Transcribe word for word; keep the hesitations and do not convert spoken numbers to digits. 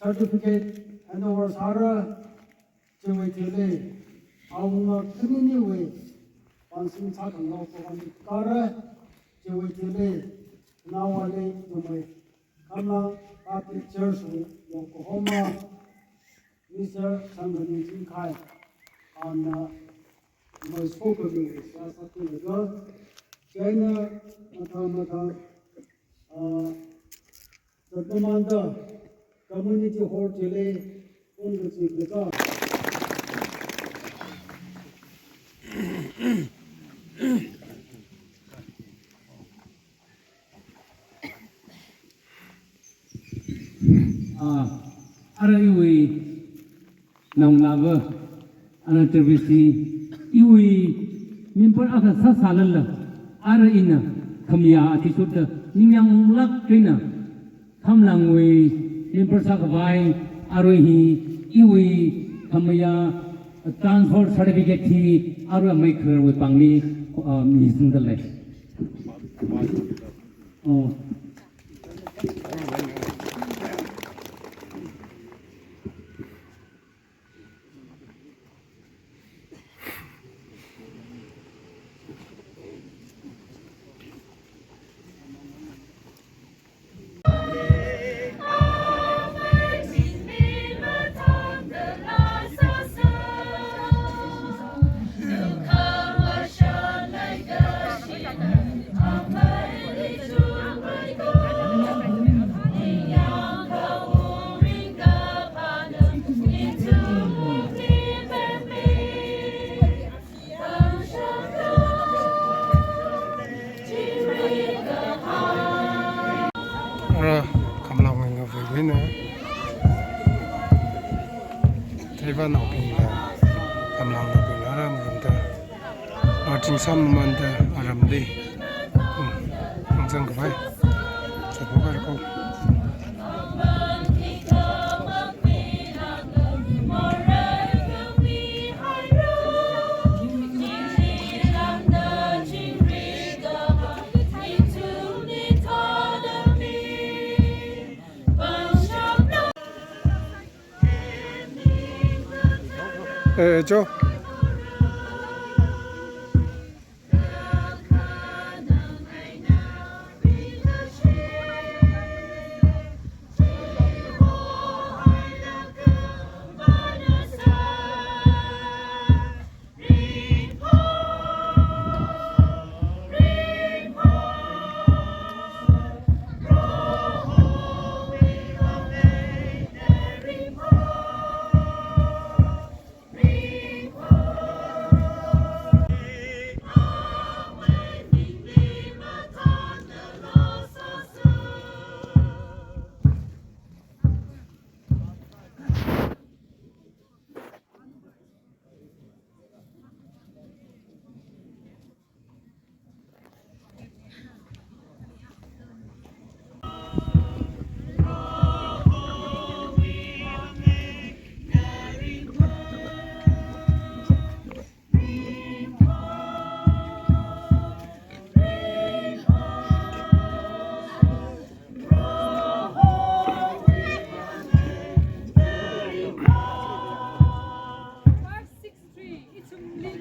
Certificate handover sāra, chiwui thili, awunga khaniniwui pāngshim sākhangarok program kara, chiwui thili, naowali numei, Khamlang Baptist Church wui Yokohama, Mister Sangani Chingkhai, ana numei sokhami seihā sāthuilaga, chieina mathang mathang, ah, zatmamānda community hall thili phone kachikacha. Ah, ara iwui naongalāva, ana service hi iwui member akha sāsālala, ara ina khamayā athishurda ningyānglāk eina Khamlangwui member sākhavai arui hi iwui khamayā transfer certificate hi arui amei khararwui pāngli, ah, misingda lei. Oh. Ara Khamlangwui ngavei eina, Taiwannaobingla, Khamlangnaobingla ara marumda, marching sāmamānda aramli, hmm, zangkhavai. Sākhavai ko. Eh, cho. Five six three, it's a mix.